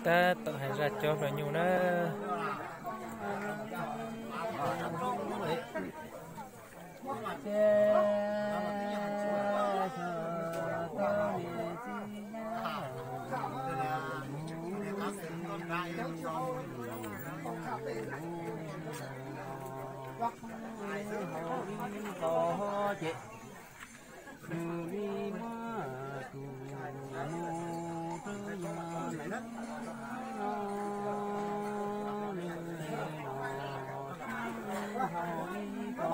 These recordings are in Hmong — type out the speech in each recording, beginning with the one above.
Tab tom hais zaj cob hluas nyuj na. Ces nws li muab tus mus rau yog no, nws li no, hau li ko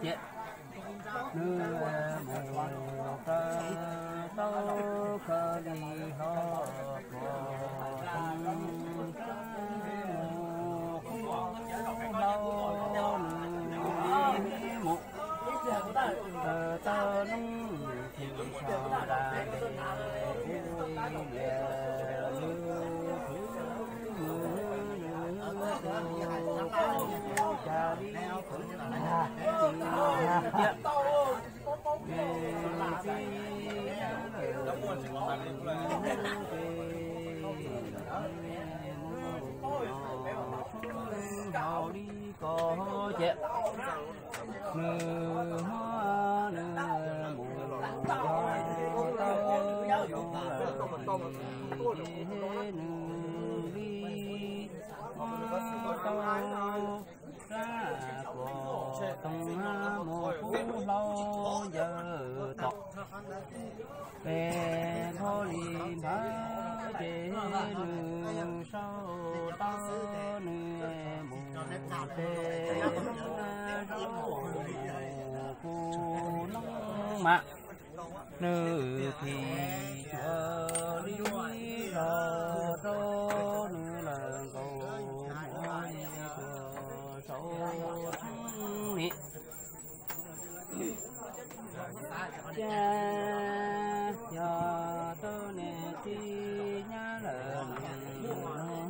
ces nws mus rau tau kawg li hlo, mus qub hlau nws li mus tau lub thim sau da ntes ua liam lwm khwv mus lwm tus cas li khwv tiag. Hau li ko ces nws muab nws mus tau, nws li muab tau sab pluas toog mus qub hlau ncaws tom. Pem npho li npawg ces nws sau tau nws mus pem zaub mus kuv noob mas nws phim cuav li los rau nws lawm nkaus mus tuaj saum tshoob ni. Cas yog tau niam txiv nyab lawm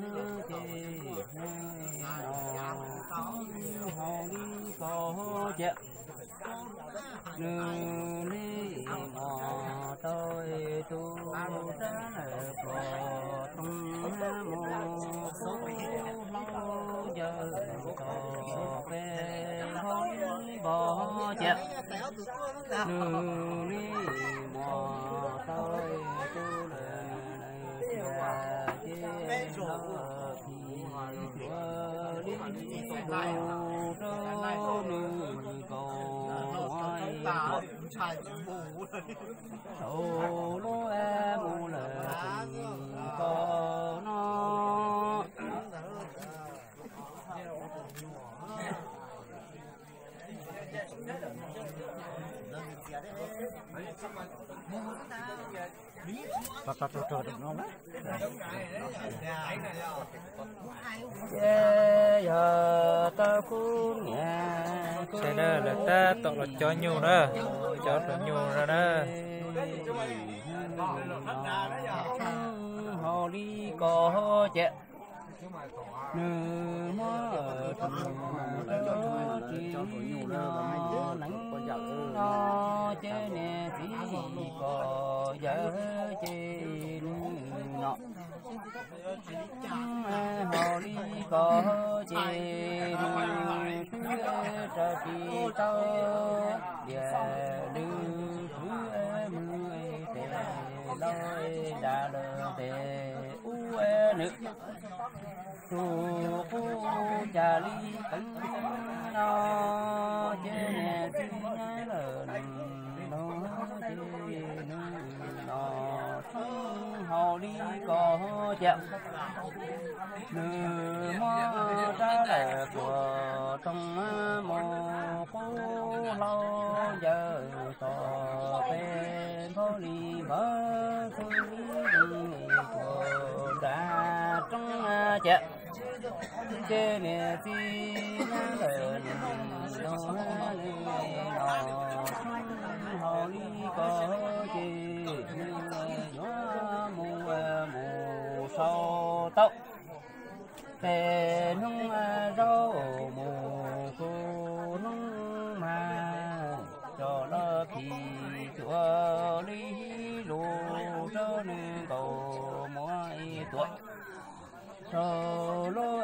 nws no ces nws los hau li ko ces nws li mos tau tus rab lawm pluas toog mus qub hlau ncaws tom pem npho li npog ces nws li mos tau tus lawm xiam ces los phim cuav li los rau nws nkaus mus tuaj saum lub mus lawm tseem ko no. Ces yog tau kuv niam sawv daws lawv tab tom los cob nyuj na, cob tus nyuj no na. Hau li ko ces nws muab tus tsis neev no ces niam txiv kom yawg ces nws no. Hau li ko ces nws twb raws tsis tau diam lwm khwv mus tes los zam lawm tes ub nws tus qub cas li teev no ces niam txiv nyab lawm nws no ces nws los tshoob hau li ko ces nws muab rab lawm pluas toog mus qub hlau ncaws tom pem npho li npawg txwv li zoo cuag nram roob ces ces niam txiv nyab lawm nws no li no hau li ko ces nws yuav mus mus sau tau tes hnub zaub mus kuv noob mas coj los phim cuav li lus rau nws nkaus mus ib tuam. rau lub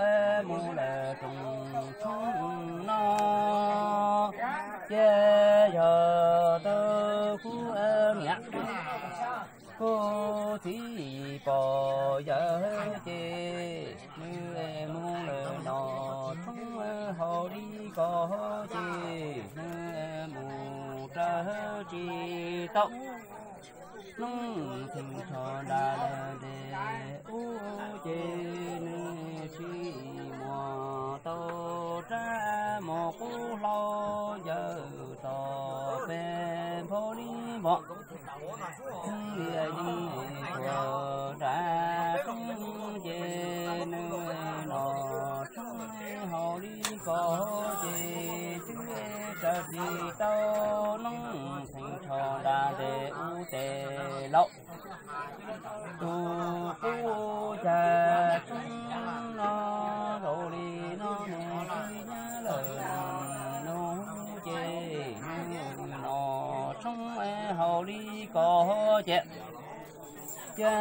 mus lawm rooj tshoob no, ces yog tau kuv niam kuv txiv pog yawg ces nws mus lawm no tshoob hauv li ko ces nws mus raws tsis tau. Hnub txheej rho nra lawm ntev ub ces nws tsis muaj tau rab mus qub hlau yawg txog pem nphaum li npom. Yeej tuag nram tshoob ces nws no tshoob hauv li ko ces twb raws tsis tau. Hnub txheej rho nra ntev ub ces laus tus kuj cag tshoob no zaum li no nws tsis nyab lawm nus ces nws no tshoob hauv li ko ces cia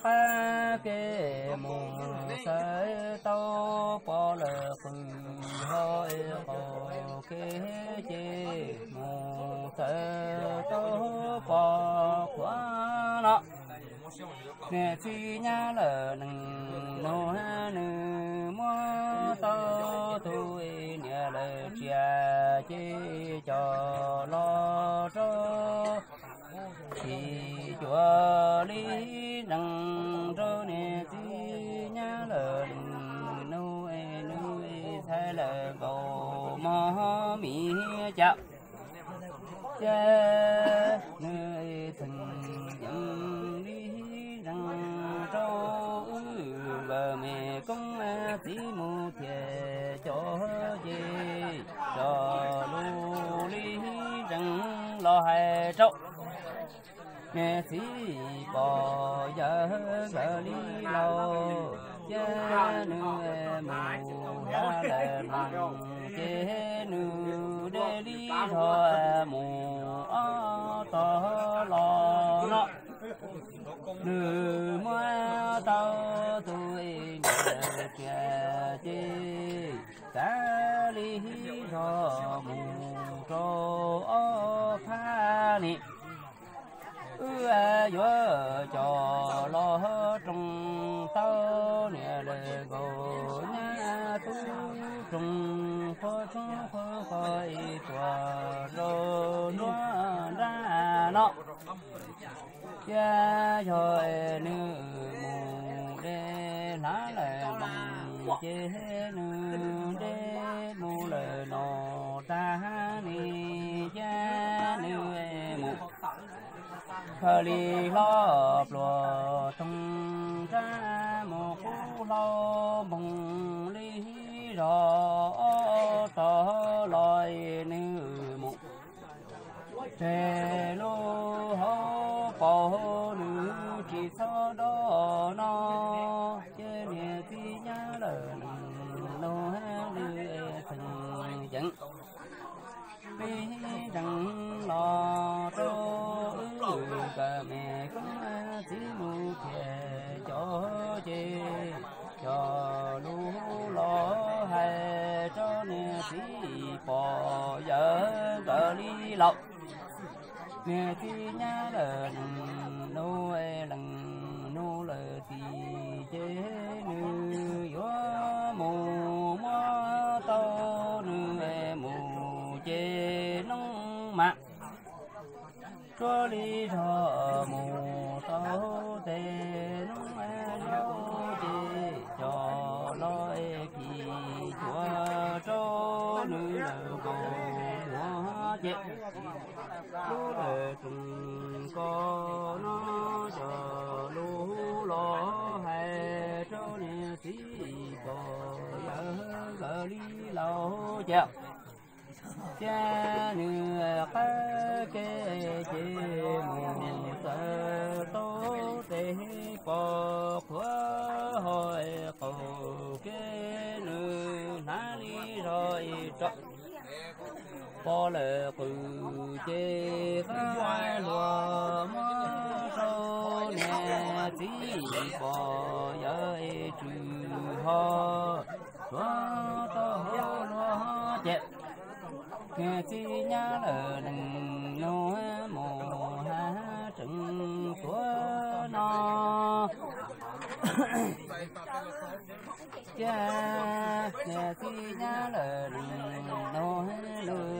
qab kev mus txawv tau pom lawm qws hauv qaum kev ces mus txawv tau pom qhuav no. Niam txiv nyab lawm nees nus nws muab tau tus niam lawm tsiaj ces coj los rau tsis cuag li nrees rau niam txiv nyab lawm nees nus nws txhais lawm nkaus mog mis cas. Ces nws txheej yees li nrees rau wb nkawd me koob txiv mus thiaj cov ces cov lus li nrees los hais rau niam txiv pog yawg nkawd li laus. Ces nws mus hla lawm no ces nws de li zog mus ob tog los no. Nws muab tau tus niam tsiaj ces xav li zog mus rau ob phab ni. Wb yuav coj los roos tau niam lawm nkaus nyab tub roos qhuav tshoob qhuav qhov ib tuam rau nruab nrab no. Cia yog nws mus de hlav lawm npoo ces nws de mus lawm no tag ni. Cia nws mus khaws li hlo pluas toog rab mus qub hlau npoo li zog ob tog los nws mus tseg lub hauv paus nws tsis txhob do no. Ces niam txiv nyab lawm nus nws txheej yees li nrees los rau wb nkawd me koob txiv mus thiaj cov ces cov lus los hais rau niam txiv pog yawg nkawd li laus. Niam txiv nyab lawm nus nws lees nus lawm txij ces nws yuav mus muab tau nws mus ces noob mas tsuab li zog mus tau tes noob mas zaub ces cov los phim cuav rau nws lawm nkaus muag ces lub lawm roos ko no cov lus los hais rau niam txiv pog yawg nkawd li laus ces cia nws qab kev ces mus txawv tau tes pom qhuav hauv qaum kev nws hnav li zog ib rab pom lawm qws ces qab hluas muab rau niam Txiv pom yawg tsw ho, tshuav tau hauv luag ces, niag txiv nyab lawm nees nus mus hav tseem tuav no. Ces niag txiv nyab lawm nees nus, nws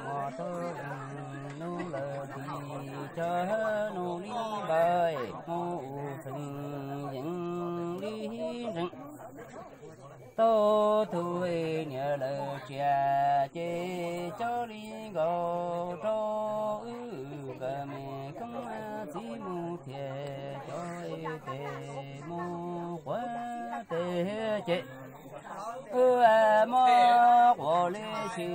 mus tau nees nus lawm tis cov nus li npawg mus feem yees li ntsees. Tau tus niam lawv txiav ces cov li nkaus rau wb nkawd me koob txiv mus thiab cov tes mus quav tes ces wb muab quas li si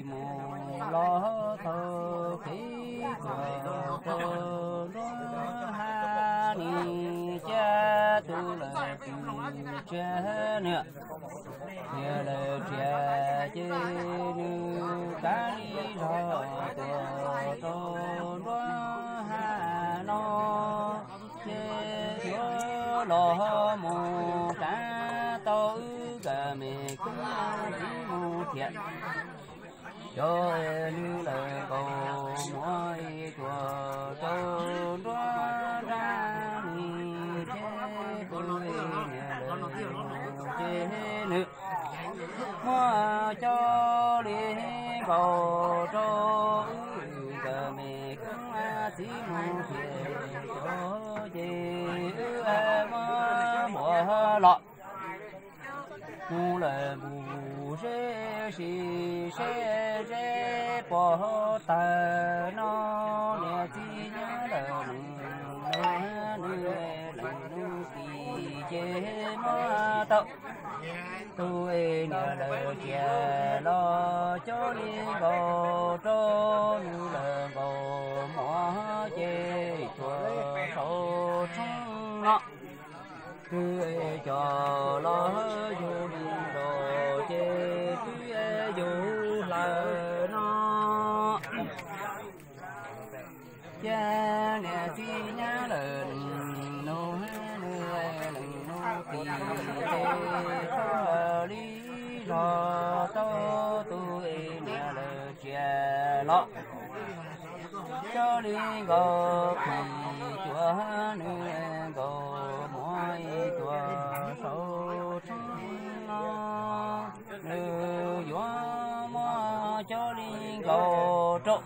mus los tau kev tuag rau nruab hav nis. Cia tus lawv tis tsiav nws, niam lawv txiav ces nws kav li zog tuag rau nruab hav no. Ces yuav los mus kav tau wb nkawd me koob txiv mus thiab cov nws lawv nkaus muab tuag rau nruab nrab nis. Ces tus niam lawv ces nws muab cov li nkaus rau wb nkawd me koob txiv mus thiab cov ces wb muab npua los mus lawm mus seb sim seb zeb pom tawg no. Niam txiv nyab lawm nees nus, nws nees nus tis ces muab tau tus niam lawv txiav los cov li nkaus rau nws lawv nkaus muab ces tuag saum tshoob no. Twb cov los yug li nkaus ces twb yug hlawv no. Ces niam txiv nyab lawm nees nus, nws nees nus tis ces tau li zog tau tus niam lawv txiav los cov li nkaus phim cuav nws nkaus muab tuag saum tshoob no. Nws yuav muab cov li nkaus rau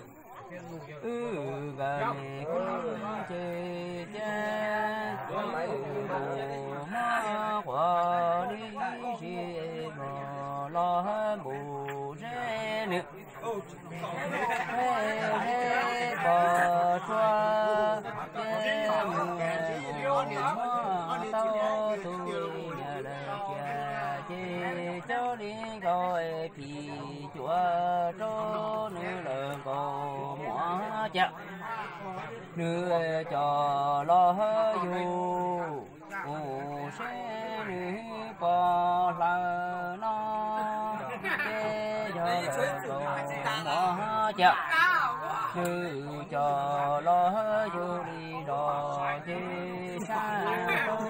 wb nkawd me koob ces cia tus muab quas li si los npus zeb nws zeb pos tsua. Ces nws mus muab tau tus niam lawv txiav ces cov li nkaus phim cuav rau nws lawv nkaus muab cia. Nws cov los yug mus seb nws pom hlawv no. Ces yog lawv nkaus muab cia, nws cov los yug li zog ces sab tau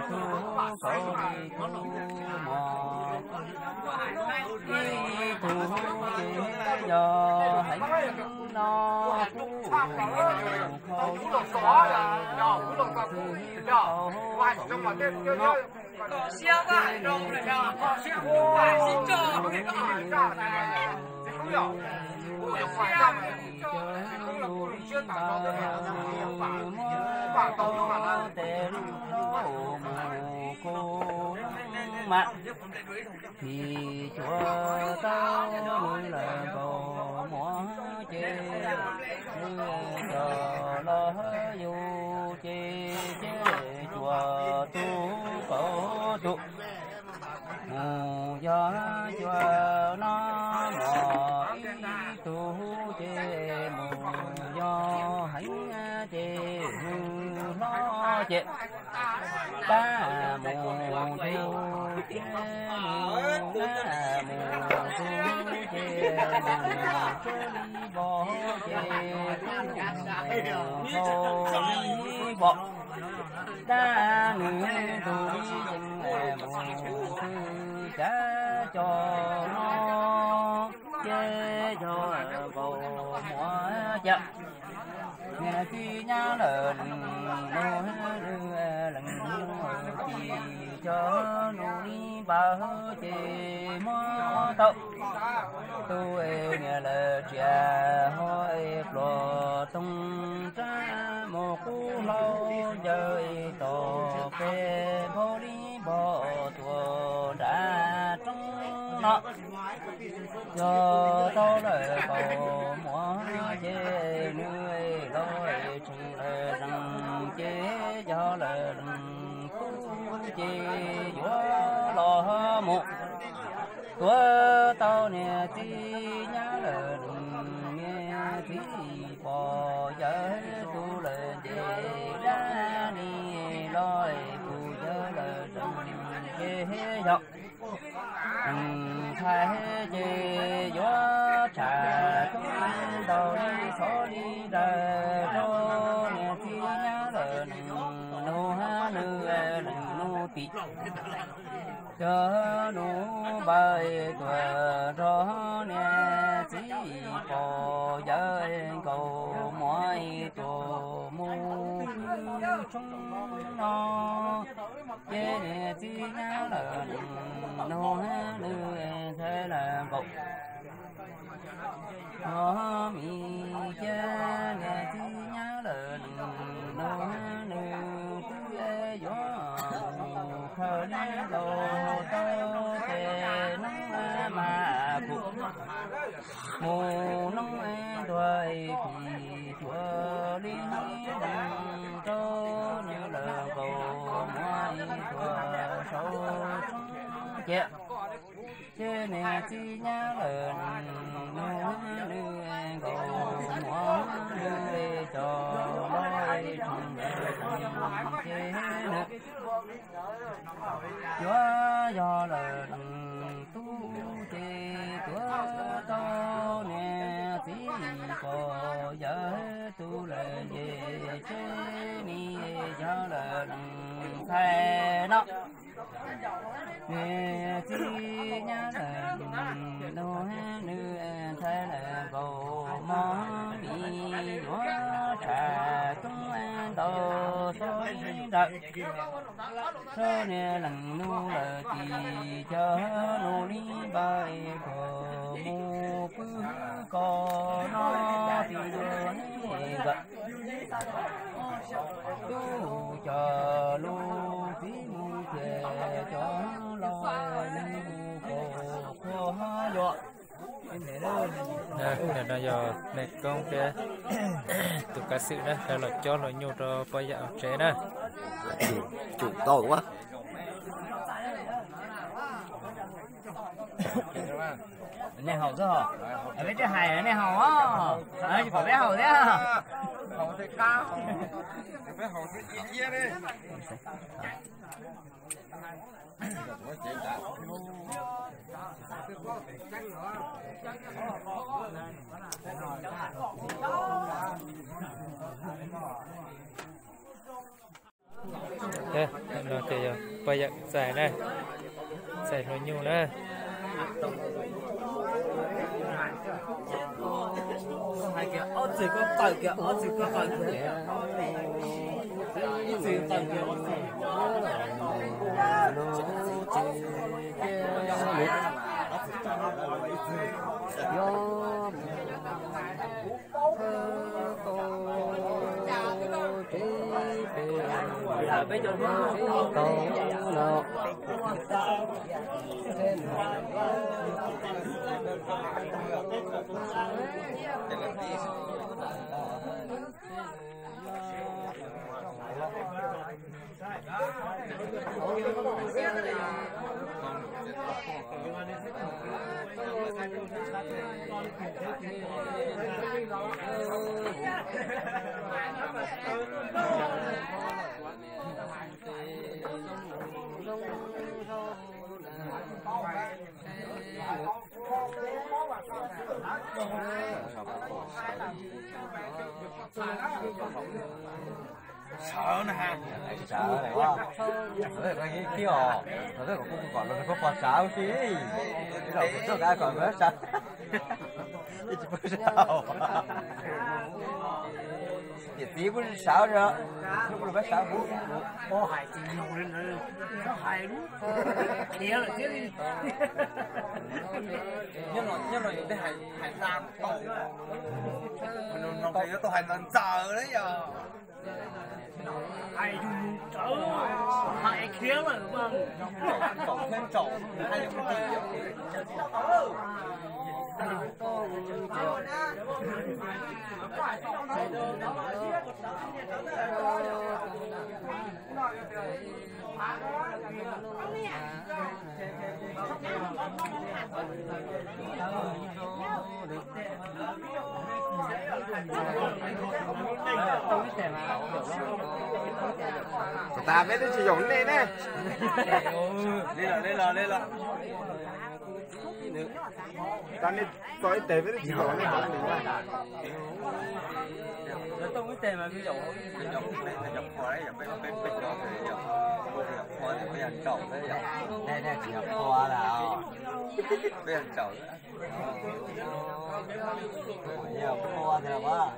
tus kauv li kub mos. Ib tug ces yog heev no kuj mus khau tus hib tau no. Tes lub mus kuv mas phim cuav tau nws lawv nkaus muab ces nws cov los yug ces ces cuav tus kauv tus mus yog cuav no mos ib tug ces mus yog heev ces nws hlob ces pab mus yug ces nws mus yug ces nws txawj li npog ces kuj mus yug li npog. Dab nws tus ib ceev mus khwv cav cov no, ces yog nkaus muab cia. Niam txiv nyab lawm lees nus, lees nus ces cov nus li npawg ces muab tau. Tus niam lawm tsiaj ho pluas toog rab mus qub hlau ncaws tom pes nphau li npog tuaj nram roob no. Yog tau lawm kaum muaj ces nws los tseem lawm zees ces yog lawm lees tub ces yuav los mus tuav tau niam txiv nyab lawm lees niam txiv pom yawg tus lawm nce dab ni los kuj yawg lawm zees ces yog ntxhais ces yuav tsham coob ntau li xov li daws rau niam txiv nyab lawm lees nus, nws lees nus tim cov nus npawg tuaj nrog niam txiv pom yawg nkaus muab tuaj mus khwv tshoob no. Ces niam txiv nyab lawm lees nus, nws ntxhais lawm nkaus no mis cia niam txiv nyab lawm lees nus, nws twb yuav mus khaws li laus tau ces noob mas kuj mus noob tuag phim cuag li nees rau nws lawm nkaus muab tuag saud cia. Ces niam txiv nyab lawm lees nus, nws nkaus muab nws coj los tseem lawm ces nws yuav yog lawm lees tub ces tuav tau niam txiv pom yawg tus lawm nce ces ni yog lawm lees ntxhais no. Niam txiv nyab lawm lees nus, nws ntxhais lawm nkaus mog mis yuav tsham coob ntau xov li daws rau niam lees nus lawm tim cov nus li npawg tuaj mus pw ko no tim nkawm tub cov lus txiv mus ces cov laus mus kaum qhua yuam. Ntawm no yog me koob thiab tus kav xwm na, lawv los cob hluas nyuj rau poj yawm hauv tsev na. Tsum tau a. Nej haus xwb hos, peb tsis hais nej haus os, tsis pom peb haus thiab. No ces yog poj yawm txais na, txais hluas nyuj na. Sawv na ha. Sawv, sawv, sawv, kom kuv kom los koj pom sawv si. Los kuv tuaj kav kom sawv. Ib tsis pub sawv. Niam txiv kuj sawv os, kuj los pab sawv kuv. Koj hais tsis yog li ntawd, koj hais lub khiav lawm thiab li. Nyob no, nyob no yus tej hais hais hla tau, no yuav tau hais ntxaws ntxaws na yog. Hais yus mus rawv, hais khiav lawm mas. Tsaus thiab tsaus, hais yus mus tim. Tag peb twb tsis yaum nej ne. Li los, li los, li los. Tag nej txog ib teg peb twb tsis yaum nej. Peb yog tsaus. Peb yog qhua tiag mas.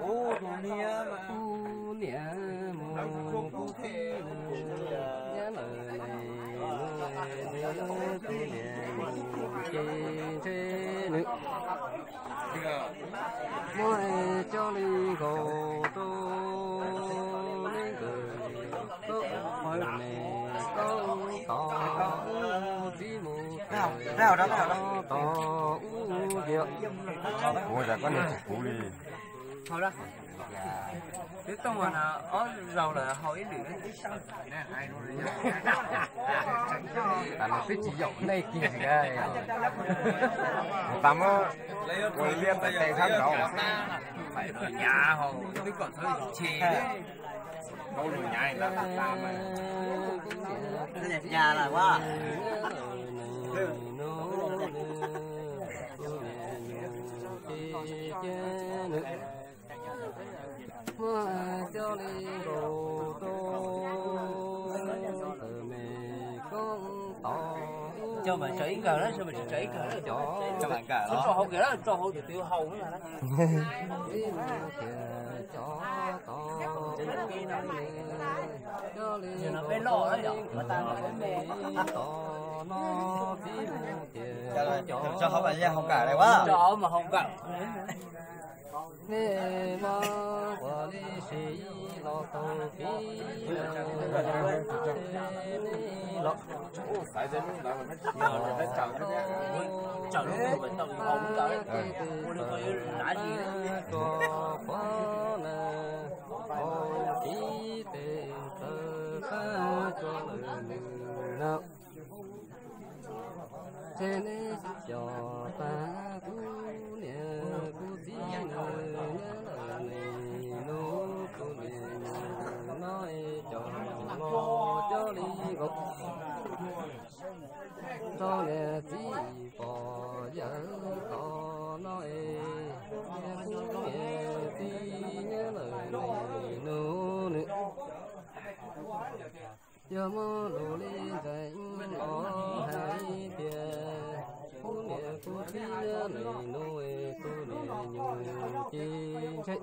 Ub, niam mus kuv txiv nws nyab lawm ne, nws tus niam mus ces ntshe nws muab coj li nkaus rau neb nkawd, koj me koj tod, txiv mus tod ub tiag. Kuv tas koj niag tsis puv li. Twb tooj ob zaug lawm haus ib lwm. Tas los twb tsis yaum nej kiag. Tas muab ua liab tes tes sab nraud. Nyav haus twb kom txhob chim. Rau lus nyav tas tas mas. Nyav lawm ua. Muab coj li nkaus rau me koj tod. Coj mas tsawv ib nkawg na, tsawv ib nkawg na, cov tso hauv kiag na, tso hauv tus twg haus na. Cov tod, coj li nkaus rau me koj tod no, txiv mus tiag cov tod, tso hauv mas haus nkawm. Nej mas ua li si los tau kiv los. Tso qhuav na, tau kiv tes taw qab tso lawm nws na. Ntshe neb xyov tas kuv niam kuv txiv nws nyab lawm ne, nws tus niam mus no es cov los coj li nkaus rau niam txiv pog yawg tod no es, kuv niam txiv nyab lawm ne, nws nws yog muaj lus li ntawd los hais tias Nub tus niam nyuj ces ntshe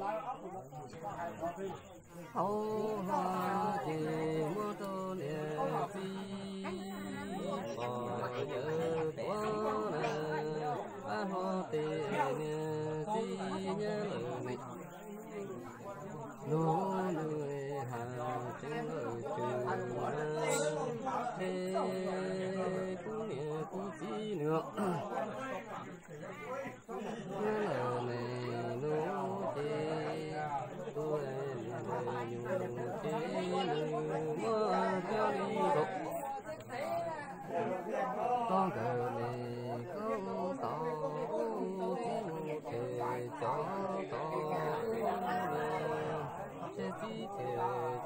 hauv hlo ces muab rau niam txiv pom yawm tuav na, pab hlo tes niam txiv nyob lawm ne. Nub nws has tseeb lawm tsuas na, es kuv niam kuv txiv nws nyob lawm ne, nub ces tus niam nyuj ces nws muab coj li nkaus tau nkawd ne, koj tau ub tib mus ces cov tau ub na, ces txib ces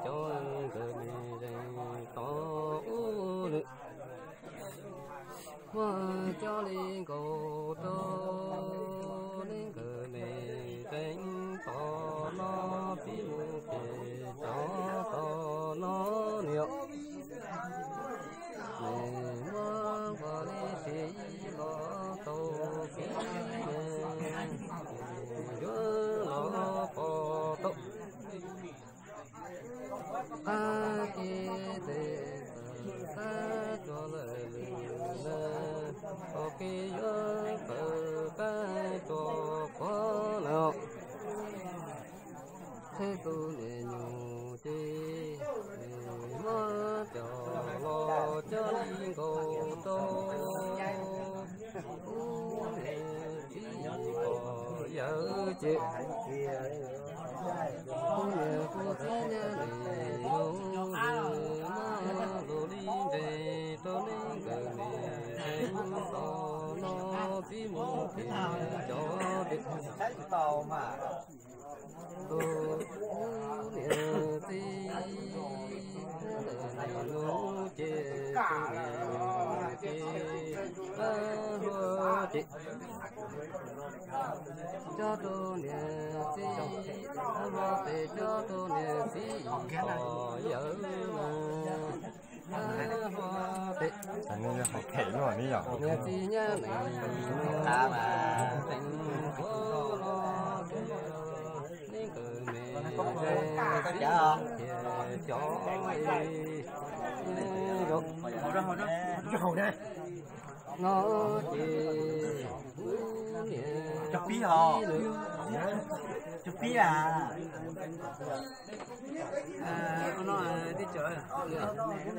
cov nkawd me zeej tau ub nws muab coj li nkaus rau li nkawd me zeej tau no, txib mus ces cov tau no niam nws muab nquas li siv los tau txiv ne, yuav los pom tau qab kev tes tawm qab tsuas lawm lwm na, qhov kev yuav tawm qab tsuas qhuav na. Txheb tus niam nyuj ces muab coj los coj li nkaus rau ub niam txiv pom yawm ces kuv niam kuv txiv nyob li no, muab lus li ntes rau li nkawd me zeej tau no, txib mus ces cov tus niam txiv lawm no ces tus niam nyuj ces pab hlo ces coj rau niam txiv, pab hlo ces coj rau niam txiv pom yawm na, pab hlo ces niam txiv nyob lawm no, teem qhuav los li nkawd me zeej txiv thiab cov no ces kuv niam kuv txiv lawm no, tsis yog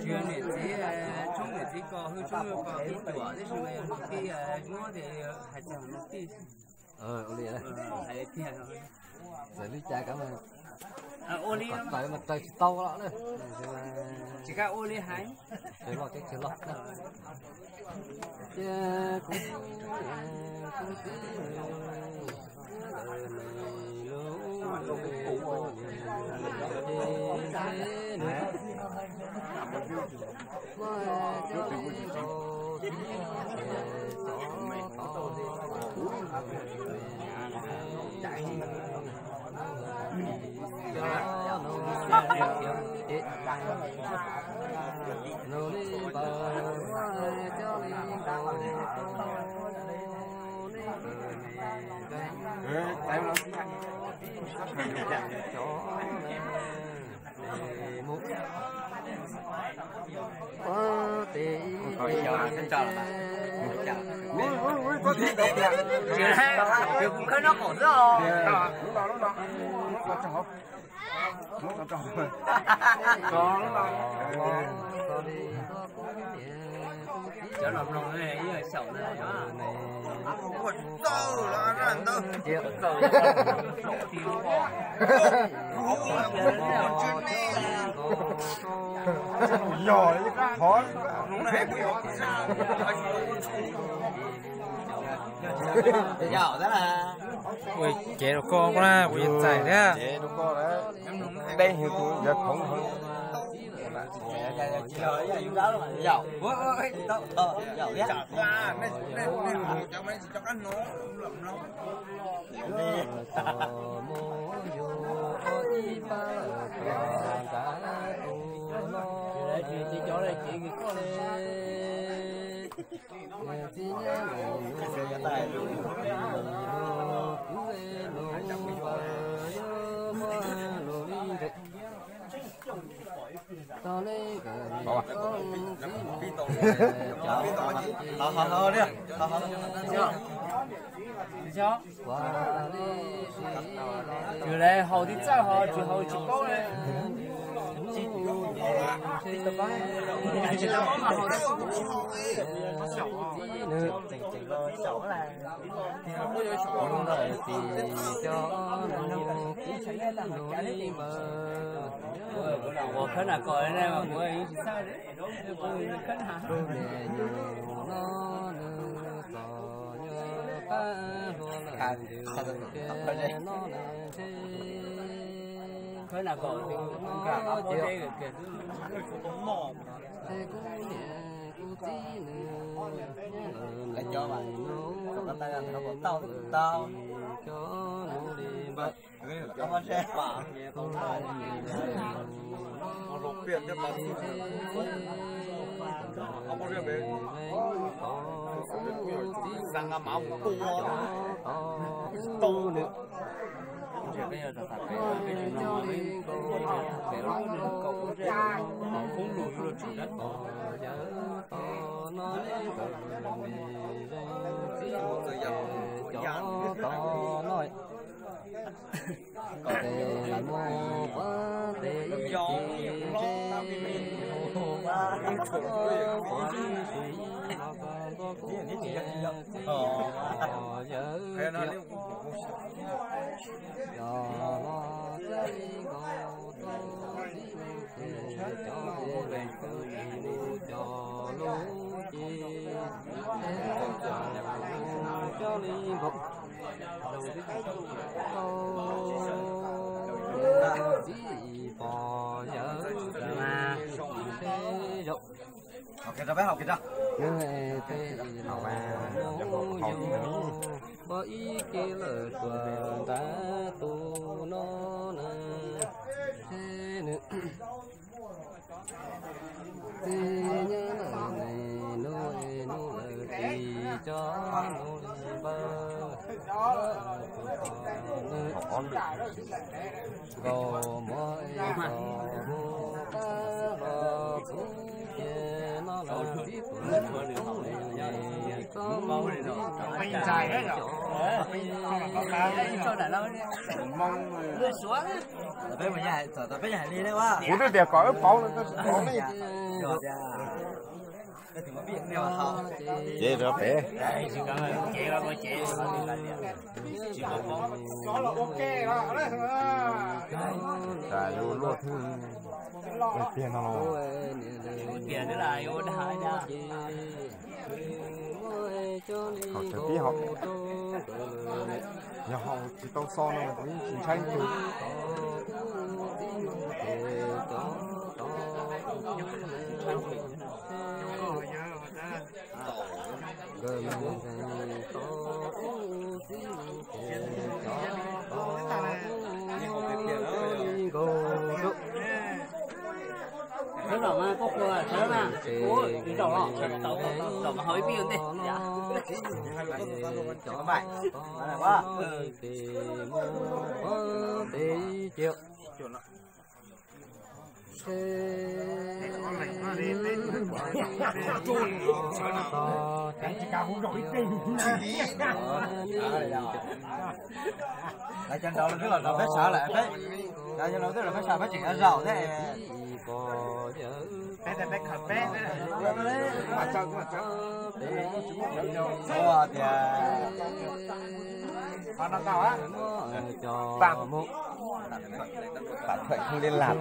niam txiv tshoob niam txiv ko, hwj tshoob ko tib cuam, tab sis mas yog niam tij muab ces hais tias niam tij. Ua li, txawm li cas koj mas ua li raws mas raws tsis tau los na. Tsis kaj ua li hais. Raws los ces raws los na. Ces kuv, kuv txiv lawm no, ces nws muab coj li nkaus txiv ces cov tau ub nws me zeej tau no, ces nws li ntawd muab coj li nkaus rau li nkawd me zeej tau no, txiv cov na. Ces mus ua tes ib tes, kuv khawb nraub qaum xwb os. Cov los mloog ib xyaum na. Yog qhov ua cev rau koj na, kuv yeej txais thiab. Deb hwv tus yawg khoov heev. Tsis lawv haus tib txawj ho tsis haus tsis paub li. Ua khawb nas kom ne mas kuv yeej tsis txawj li. Khawb nas kom tus nkag qab pob zeb kawg. Peb ib ke lawm tuaj nrad tus no na, nws txiv nyob lawm nws nub nub lawm tsis coj nub li npawg. Nkaus muab es kom hu pab los txug ces no lawm tib tuam nws txhob nws txhob nws txhob nws txhob nws txhob nws. Kuv twb tias kom wb pauv no tab sis pauv ne. Ces rau pem. Ces luag thwb tiag no los. Haus tib haus, yog haus tsis tau xo no kuv yeej tsis ntshai twg. Sawv zaum mas koj qhua sawv mas, ua tsis zaum los zaum mas haus ib pib ua ntej. Lawv cov nraud twb los rau peb sawv lawm, lawv cov nraud twb los peb sawv peb tseem zaum thiab. Ua tias Pam thuam không liên lạc.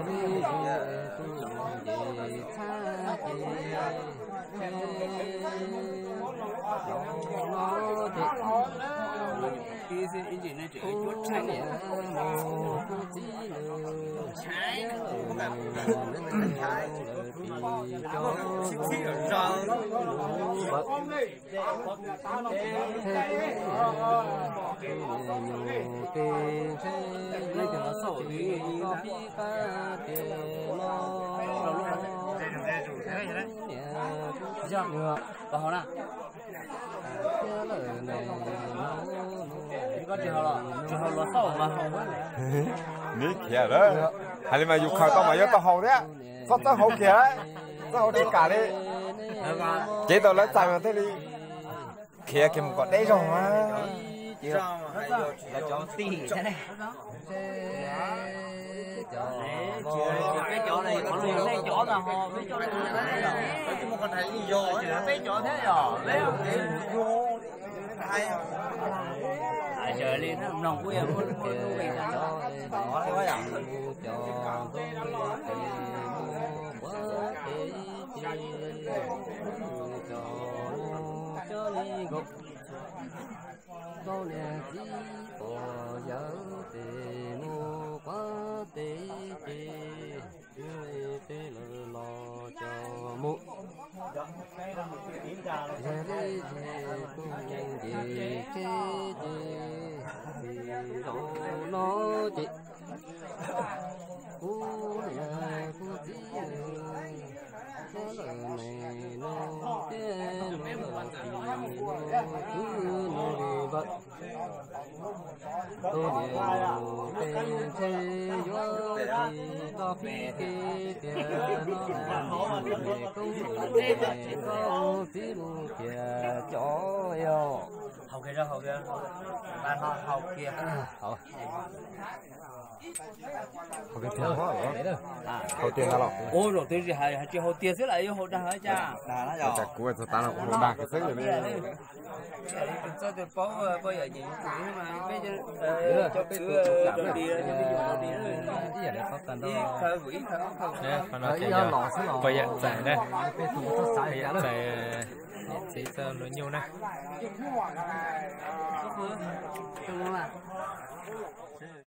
Neb khiav lawm, hais li mas yus khaws tau mas yuav tau haus thiab, txhob txawb hauv kiag, txawb hauv tsis kam li. Cev tau lawv txais mas thiaj li khiav kiag mus kom deb zog. Nkauj niam txiv pog yawg tes mus quav tes ces, tej lawv los coj mus. Yog li ces kuv nce tsheb ces, tsis zaum no ces, kuv niam kuv txiv, thiab lawm me no, thiab lawm txiv no, kuv no li vawm. Tus niam yus tes ntshe yuav tsis tau pib kev tiag no, niam koob niam koob txiv mus tiag cov yog. Haus kiag, haus kiag, haus kiag. Haus tiag ntag los? Ua zaum twg hais tsis haus tiag xwb las yuav haus dag cas? Kuv txog tas los kuv haus dag xwb li. Txawj tus paub poj yam nyeem kuv mas peb cov kwv, ib yam li qhov tag nrho, ib khawv ib khawv, poj yam txais na, poj yam txais niam txiv txoj hlua nyuj na.